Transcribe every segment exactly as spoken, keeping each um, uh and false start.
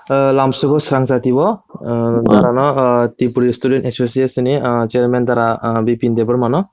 Ah, lamsugo srangchati o, ah, Hmm. darano, ah, Tripuri Student Association ni, ah, chairman dara, ah, Bipin Debbarma no.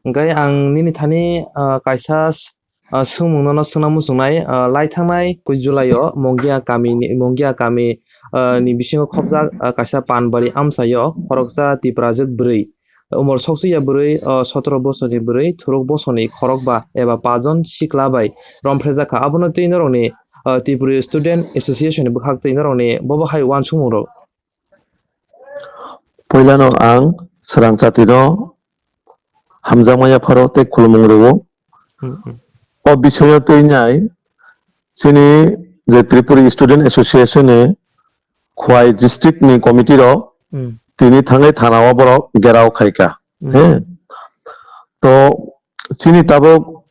Hingke ang nini thani, ah, kaisa s-, ah, swngmung nono swngna muchungnai, ah, lai thangnai kwi July o Mongia kami ni, Mongia kami, ah, ni bisingo khopjak, ah, kaisa panbari amchaio khoroksa Tiprajwk bwrwi. Umor soksuya bwrwi, o, sotoro bosorni bwrwi, thuruk bosorni khorokba eba pajon sikla bai romphrejakha. Abono twi norokni, o, Tripuri Student Association ni bwkhak twi norokni bobo hai uansukmungrok. Puilano ang swrang chatino hamjakma yapharo tei khulumung rwo. Hmm, hmm. O bisingo twi nai chini je Tripuri Student Association ni Khwai district ni committee rok Hmm. tini thangwi thana o borok gerao khaika. Hmm. He. To chini tabuk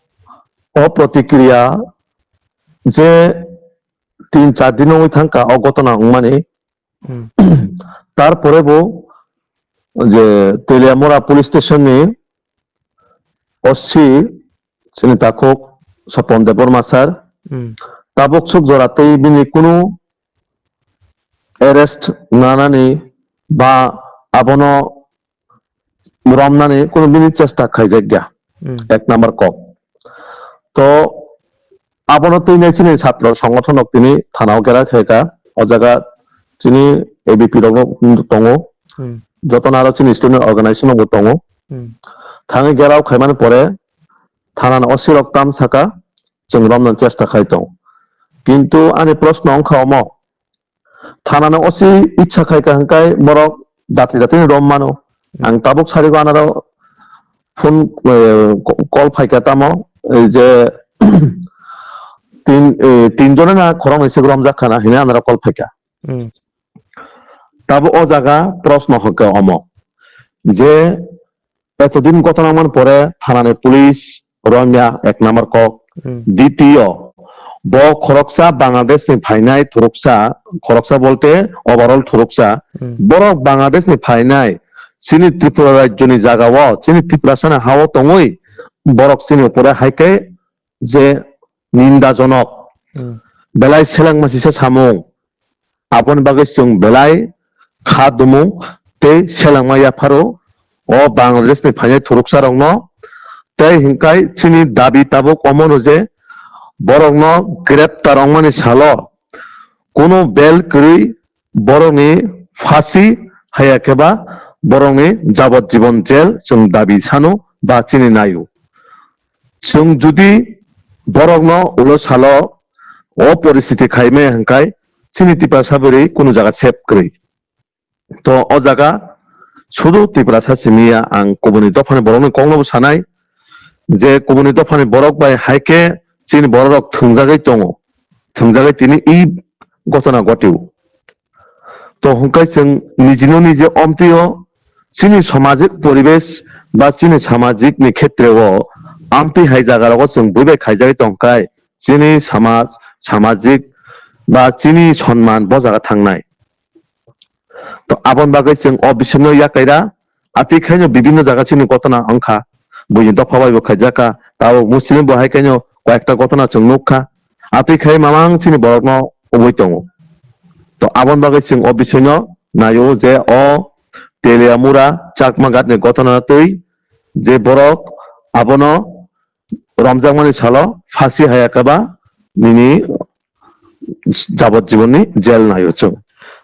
o protikriya je tin char din wngwi thangka o gotona wngmani. Hmm. Tarpore bo je Teliamura police station ni O C chini takhuk Sopon Debbarma sir Hmm. tabuk suk jora tei bini kunu arrest nanani ba abono romnani kunu bini chesta khaijak ya. Hmm. Ek number kok. To abono twi nai chini satro songothon rok tini thana o gera khaika. O jaga chini A B P rok no tongo. Hmm. Jotono aro chini student organization rok bo tongo. Hmm. Thangwi gera o khaimani pore thana ni O C rok tam saka chwng romna chesta khai tongo. Kintu ani proshno wngkha omo, thana ni O C itsa khai ka hwnkhe borok dati dati ni rom mano. Ang tabuk sarigo anaro phone, eh, ko-, call phaika tamo, eh, je tin, eh, tin jone na khoroknwi se romjak khana hwnwi anaro call phaika. Hmm. Tabuk o jaga proshno hwnkhe omo je etodin gotona wngmani pore thanani police romya ek number kok. Hmm. Ditiyo, bo khoroksa Bangladesh ni phainai thuruksa, khoroksa bolte overall thuruksa, Hmm. borok Bangladesh ni phainai chini Tripura rajyo ni jaga o, chini Tiprasa ni ha o tongwi borok chini upore hai khe je nindajonok, Hmm. belai selengma sisa samung, aboni bagwi chwng belai kha dumung tei selengma yapharo o Bangladesh ni phainai thuruksa rokno, tei hinkai chini dabi tabuk omono je borokno greptar wngmani salo kunu bel kwrwi borokni phasi haya khe ba borokni jabot jibon jel chwng dabi sano ba chini naio. Chwng judi borokno ulo salo o poristiti khai maya hwnkhe chini Tiprasa bwrwi kunu jaga sep kwrwi. To o jaga sudu Tiprasa simi ya, ang kubuni dophani borokni kokno bo sanai je kubuni dophani borok bai hai khe chini borok rok thwngjagwi tongo, thwngjagwi tini i gotona gotio. To hwnkhe chwng nijino nije omtwi o chini samajik poribesh ba chini samajik ni khetre o amtwi hai jaga rogo chwng buibai khaijagwi tongkhe chini samaj, samajik ba chini sonman bo jaga thangnai. To aboni bagwi chwng o bisingno yakaira, atwi khaino bibinno jaga chini gotona wngkha, buini dopha bai bo khaijak kha, tabuk Muslim bo hai khaino koyekta gotona chwng nukha, atwi khai mamang chini borokno ubui tongo. To aboni bagwi chwng o bisingno naio je o Teliamura Chakma Ghat ni gotona twi je borok abono romjakmani salo phasi haya khe ba nini jabot jibonni jel naio chwng.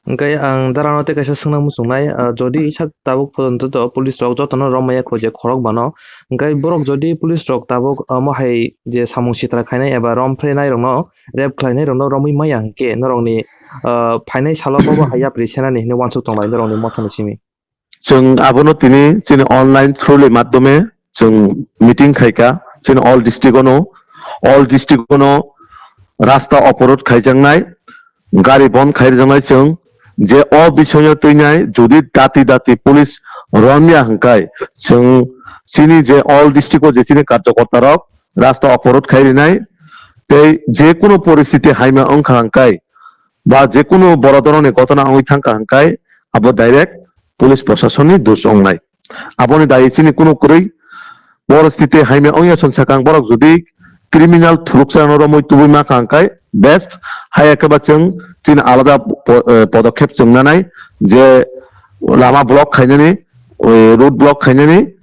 Hwnkhe ang darano tei kaisa swngna muchungnai, ah, jodi sak tabuk pojonto to police rok jotono rom maya kho je khorok bano, hwnkhe borok jodi police rok tabuk, ah, omo hai je samung sitra khainai eba rom phrenai rokno, rape khlainai rokno romwi maya hwnkhe norokni, ah, phainai salo bobo hai yapri senani hinwi uansuk tonglai norokni mothani simi. Chwng abono tini chini online through le madhyome chwng meeting khaika, chini all district ono, all district ono rasta oporod khaijaknai, gari bon khaijaknai chwng, je o bisoyo twinai jodi dati dati police romya hwnkhe chwng chini je all district o je chini karjokorta rok rasta oporod khai rinai, tei je kunu poristiti haima wngkha hwnkhe ba je kunu boro dhoronni gotona wngwi thangkha hwnkhe abo direct police proshasonni dos wngnai. Aboni dayi chini kunu kwrwi poristiti haimya wngya chwng sakang borok jodi criminal thuruksa no romwi tubui ma kha hwnkhe best, haya khe ba chwng chini alada po-, eh, podokhep chwng nanai je lama block khainani, eh, road block khainani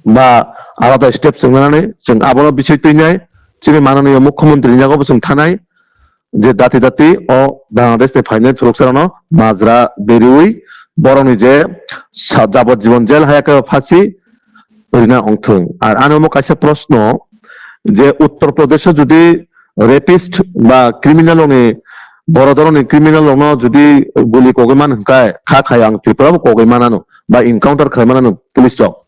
ba alada step chwng nanani chwng abono bisui twinai chini mananiya mukhyamantri ni yago bo chwng thanai je dati dati o Bangladesh ni phainai thuruksa rokno majra beriwi borokni je sa-, jabot jibon jail haya khe phasi rina ongthwng. Ar ano omo kaisa proshno je Uttar Pradesh o jodi rapist ba criminal rokni, borodoroni criminal rokno jodi guli kogwi man hwnkhe kha khai ang Tripura bo kogwi manano ba encounter khai manano police rok.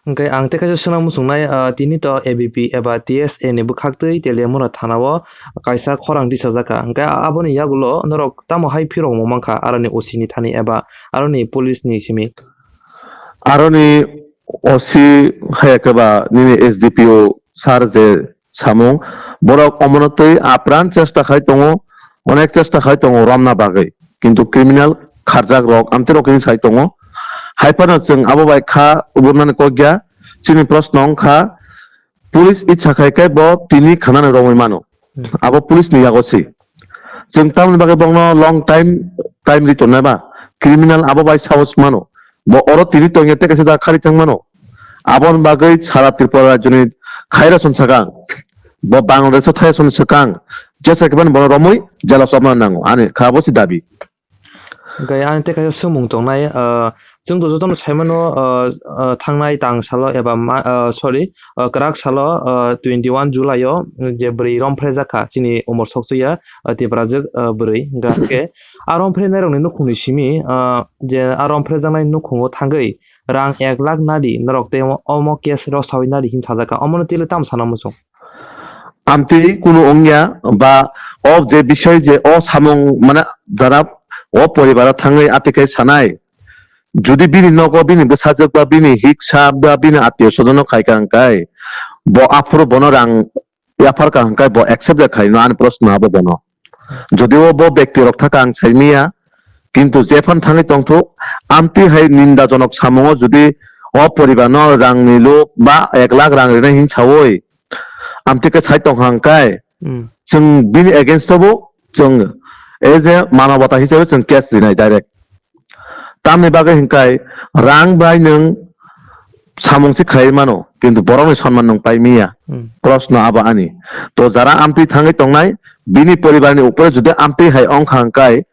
Hwnkhe ang tei kaisa swnam muchungnai, ah, tini to A B P eba T S A ni bwkhaktwi Teliamura thana o kaisa khorang tisajak kha. Hwnkhe aboni yagulo norok tamo hai phirokmo mankha aroni O C ni thani eba aroni police ni simi? Aroni O C haya khe ba nini S D P O sir je samung, borok omono twi apran chesta khai tongo, onek chesta khai tongo romna bagwi, kintu criminal kharjak rok amtwi rok hinwi sai tongo. Hai phano chwng abo bai kha ubunani kok ya, chini proshno wng kha, police itsa khai khe bo tini khanani romwi mano. Hmm. Abo police ni yago si. Chwng tamoni bagwi bongno long time, time ri tonnai ba? Criminal abo bai sahos mano. Bo oro tini tongya tei kaisa jaga khari thang mano. Aboni bagwi sara Tripura rajyoni khaira son sakang. Bo Bangladesh o thaya son sakang. Jesa khe bono romwi jela chopna nango. Ani kha bo si dabi. Hwnkhe ani tei kaisa swngmung tongnai, ah, chwng to jotono sai mano, ah, ah, thangnai tang salo eba ma-, ah, sorry, ah, kwrak salo, ah, twenty one July o je bwrwi romphre jak kha chini umor sokchwiya, ah, Tiprajwk, ah, bwrwi. Hwnkhe a romphrenairokni nukhungni simi, ah, je a romphrejaknai nukhungo thangwi rang ek lakh nadi norok tei omo, omo case rw sawi nadi hin sajak kha. Omono tile tamo sana muchung? Amtwi kunu wngya ba o je bisoi je o samung mane jara o poribaro thangwi atikhe sanai, jodi bini nogo bini bwsajwk ba bini hiksa ba bini atio sojono khaika hwnkhe bo aphuru bono rang yapharka hwnkhe bo accept ya khaino ani proshno abo bono. Jodi o bo bekti rok thaka ang saimanya, kintu jephano thangwi tongthok, amtwi hai ninda jonok samungo jodi o poribarno rangni lob ba ek lakh rang rinai hin sawi, amtwi khe sai tongkha hwnkhe, hmm, chwng bini against o bo chwng as a manobata hisabe chwng case rinai direct. Tamni bagwi hwnkhe rang bai nwng samung se khlai mano, kintu borokni sonman nwng pai miya. Hmm. Proshno abo ani. To jara amtwi thangwi tongnai, bini poribarni upore jodi amtwi hai wngkha hwnkhe,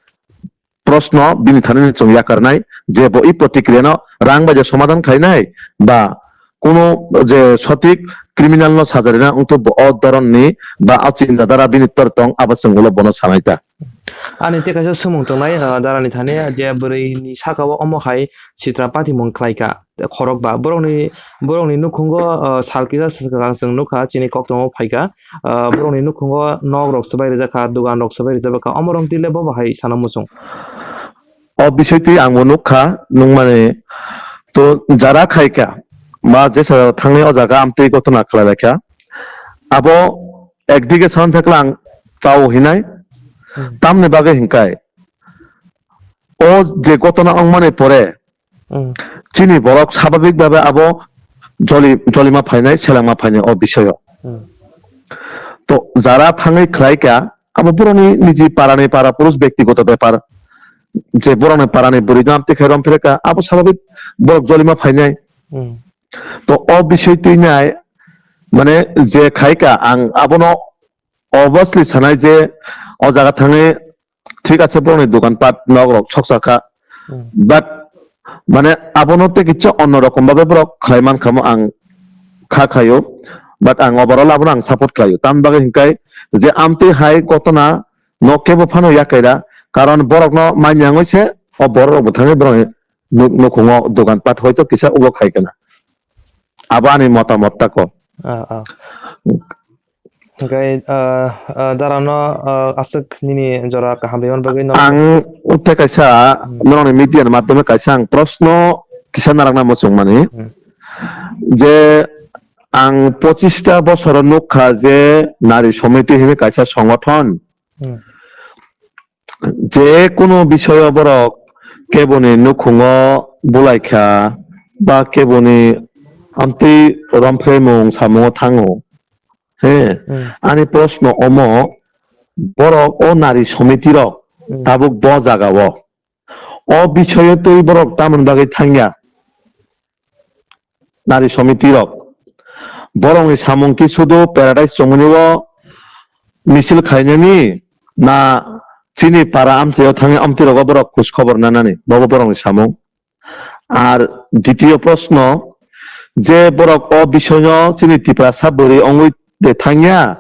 proshno bini thani chwng yakarnai je bo i protikriyano rang bai je somadhan khlainai ba kuno je sotik criminal no saja rina wngthu bo o dhoronni ba o chinta dhara bini tor tong abo chwng ulo bono sanai ta. Ani tei kaisa swngmung tongnai, ah, darani thani je bwrwi ni saka o omo hai sitra patimung khlai kha. Khorokba borokni, borokni nukhungo, ah, sal kisa swkang chwng nukha chini koktwmao phaikha. Ah, borokni nukhungo nok rok swbai rijak kha, dogan rok swbai rijak kha, omorok tile bo bahai sana muchung. O bisoi twi ang bo nukha nungmani to jara khaikha ba jesa thangwi o jaga amtwi gotona khlai laikha abo ekdige san thekla ang chao hinai. Hmm. Tamni bagwi hinkai o je gotona wngmani pore, hmm, chini borok swababik bhabe abo joli-, jolima phainai, selengma phainai o bisoyo. Hmm. To jara thangwi khlai kha, abo borokni niji parani para purush bektigoto bepar. Je borokni parani bwrwi no amtwi khai rom phire kha, abo swababik borok jolima phainai. Hmm. To o bisoi twi nai, mane je khai kha, ang abono obviously sanai je o jaga thangwi thik ase borokni dokan pat nok rok soksa kha. Hmm. But mane abono tei kisa onno rokom bhabe borok khlai man khamo ang kha khaio. But ang overall abono ang support khlaio. Tamni bagwi hinkai je amtwi hai gotona no kebo phano yakai da. Karon borokno manya wngwi se o borok rok bo thangwi borokni nuk-, nukhungo dokan pat hoito kisa ulo khai kana. Abo ani motamot tako. Ah, ah. Hwnkhe, ah, ah, darano, ah, aswk nini jora kaham rwmani bagwi no. Ang tei kaisa, hmm, norokni media ni madhyome kaisa ang proshno kisa narakna muchungmani. Hmm. Je ang pochista bosoro nukha je Nari Samiti hinwi kaisa songothon. Hmm. Je kunu bisoyo borok keboni nukhungo bulai kha ba keboni amtwi romphreimung samungo thango. He, hmm, ani proshno omo, borok o Nari Samiti rok Hmm. Tabuk bo jaga o. O bisoyo twi borok tamoni bagwi thangya. Nari somiti rok. Borokni samung ki sudu paradise chongmani o misil khainani na chini para amchaio thangwi amtwi rogo borok khus khobor nanani. Bobo borokni samung. Ar ditiyo proshno, je borok o bisoyo chini Tiprasa bwrwi ongwi de thangya,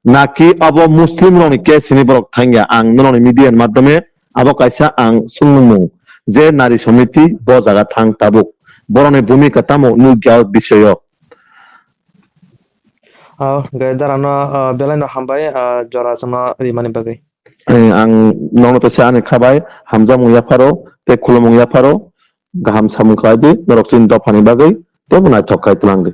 naki abo Muslim rokni case hini borok thangya? Ang norokni media ni madhyome abo kaisa ang sungmung, je nari somiti bo jaga thang tabuk, borokni bhumika tamo nukya o bisoyo? Ah, gai darano, ah, belai no hambai, ah, jora chwngno rimani bagwi. Eh, ang nono to se ani khabai, hamjakmung yapharo, tei khulumung yapharo, gaham samung khlai di, norok chini dophani bagwi, teibo naithok khai twlang di.